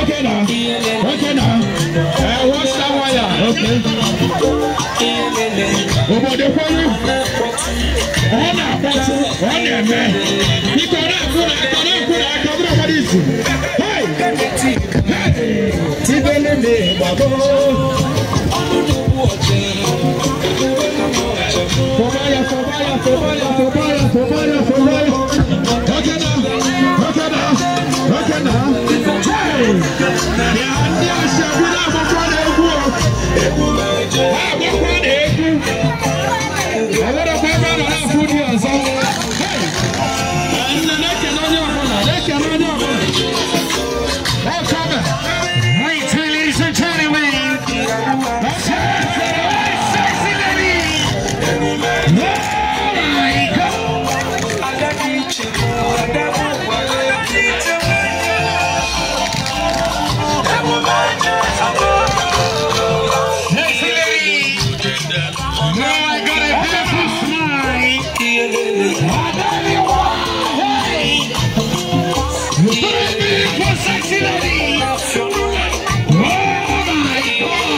Okay now. Okay now. Watch that wire. Okay. Obodo kwelu. Ọ na-akpọtụ, ọ na-eme. Biko na-akwụ n'aka, na-akwụ n'aka, ọ bụrụ mmadụ izu. Hey! Hey! Tibelele gbagbo. Fọbaya, fọbaya, fọbaya, fọbaya, fọbaya, fọbaya. Okay now. Okay now. Okay now. Hey! Ya ndị ashabi na-agbakwa na-egwu o. Ha agbakwa na-egwu. Right, ladies and gentlemen. Sexy lady. Oh my God. Sexy lady. Oh my God, a beautiful smile. Beautiful sexy lady. Oh my God.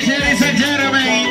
Ladies and gentlemen,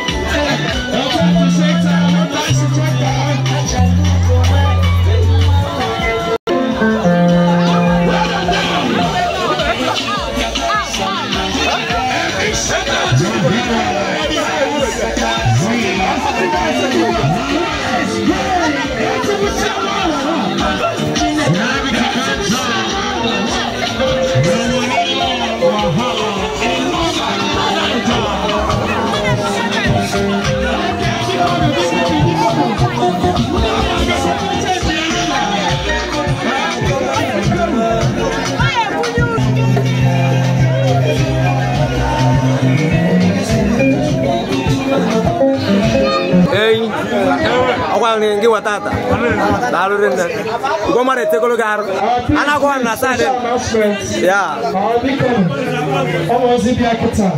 ngi watata dalu rende go mare tegolo gar ana go na sade ya omo si bia kita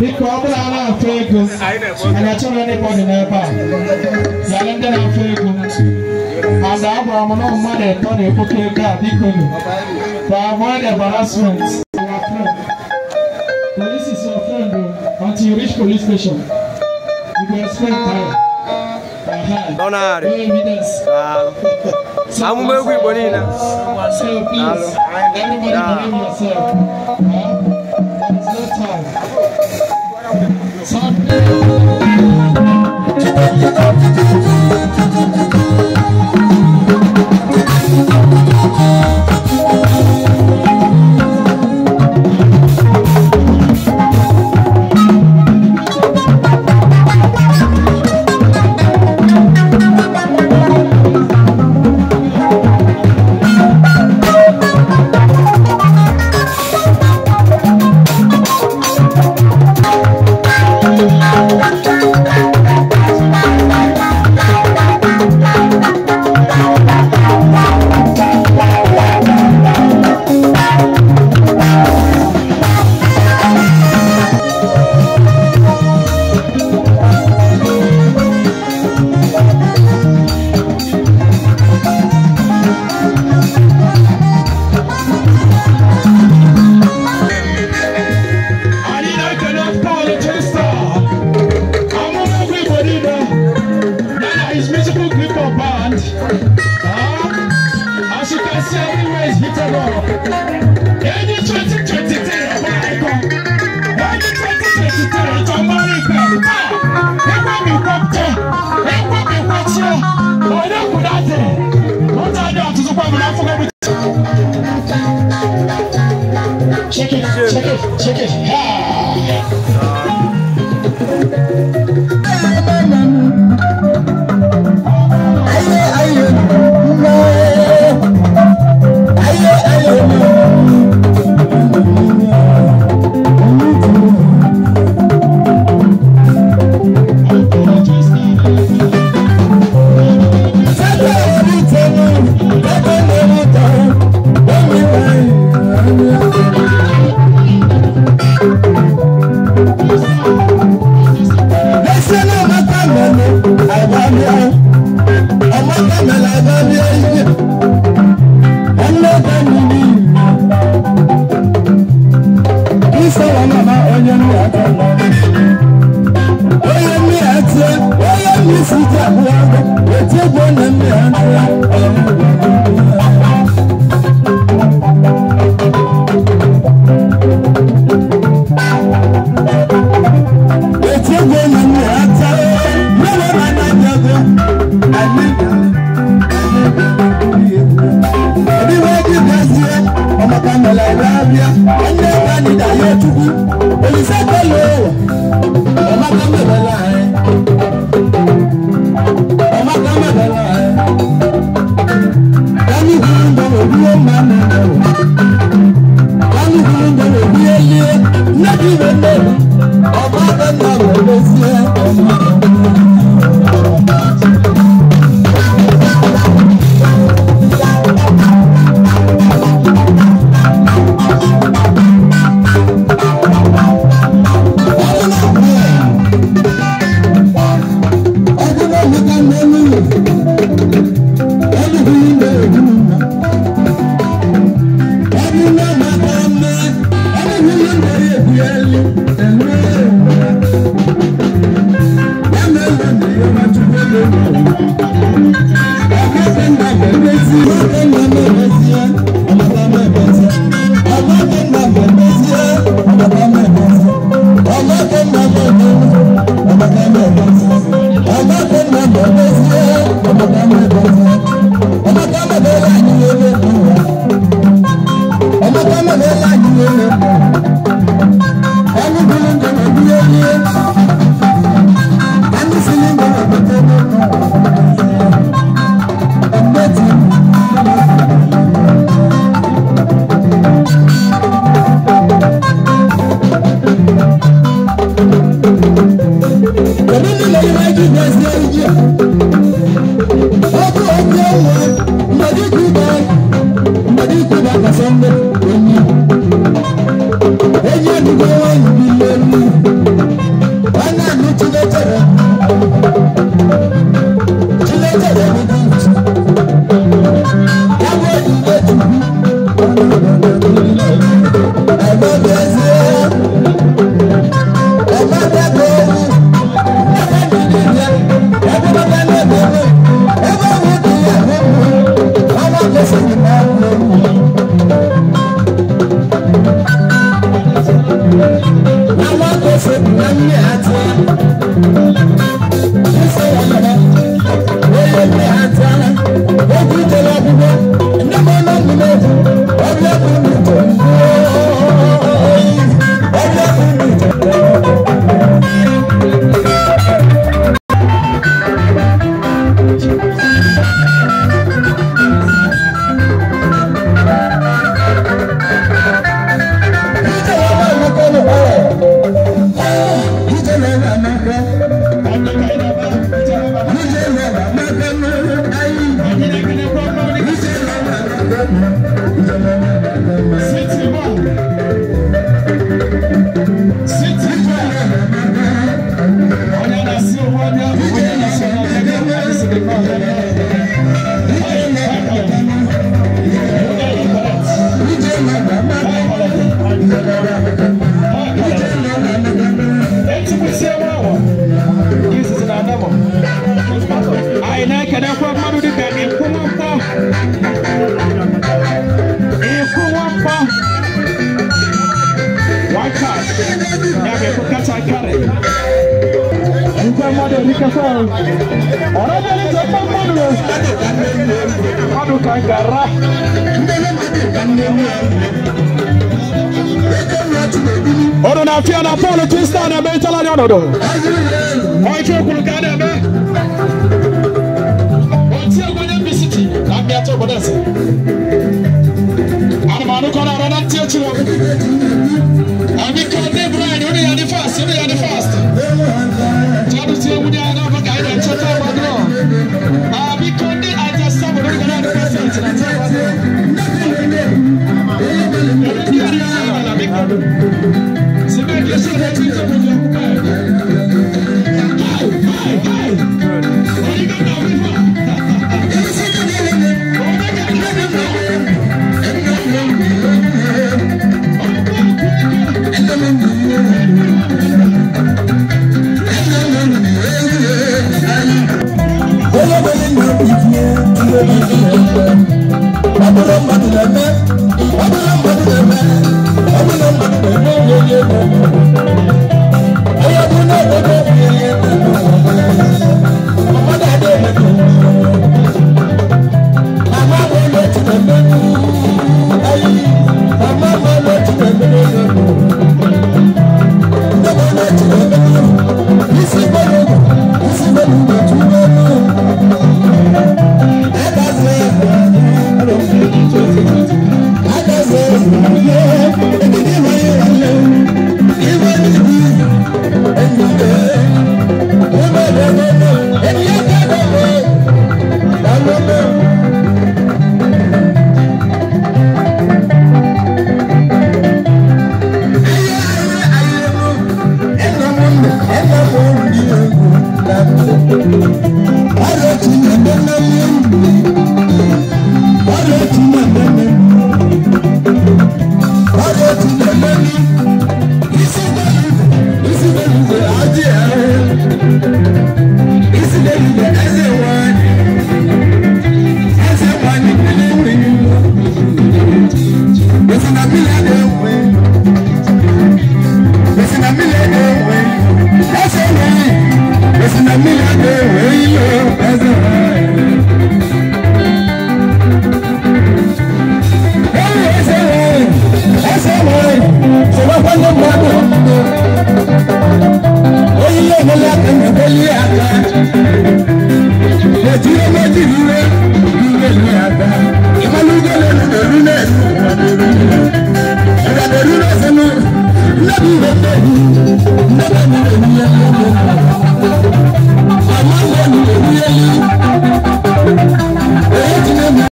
biko obula na afọ ego ana chọrọ anybody n'ebe a ya ndị na afọ ego and agwara m na mmadụ atọ na-ekpokọ ego a biko nụ to avoid embarrassment. Police is your friend until you reach police station. You go explain time. Donare. Amume egwu Igbo niile. So please, everybody behave yourself. There is no time. So Check it, check it, check it. Ọdún náà fi ọ̀nà Paul Tristan ẹ̀mẹ́ ìtọ́lá ní ọ̀nà dọ̀. Ọ̀ìfẹ́ òkùnrin kan ní ẹ̀mẹ́. Ọtí ẹgbẹ́ ní NBCT láti ẹ̀tọ́ ìbọ̀dẹ̀ sí. Ànùmọ̀ọ́nù kọ́ náà rọ́nà tí ó ti rọ̀. Ẹ̀mí kan ní Brian ó ní yàrá fast ó ní yàrá fast. Tọ́dún tí ewu ní àná ọ̀fọ̀ kàí ẹ̀ tọ́tọ́ ọ̀gbọ́dọ̀. Àbí kan ní àjẹ sábà lórí kan náà ní pẹ́sẹ̀ntì náà tọ́ ọ̀gbọ́dọ̀. Ese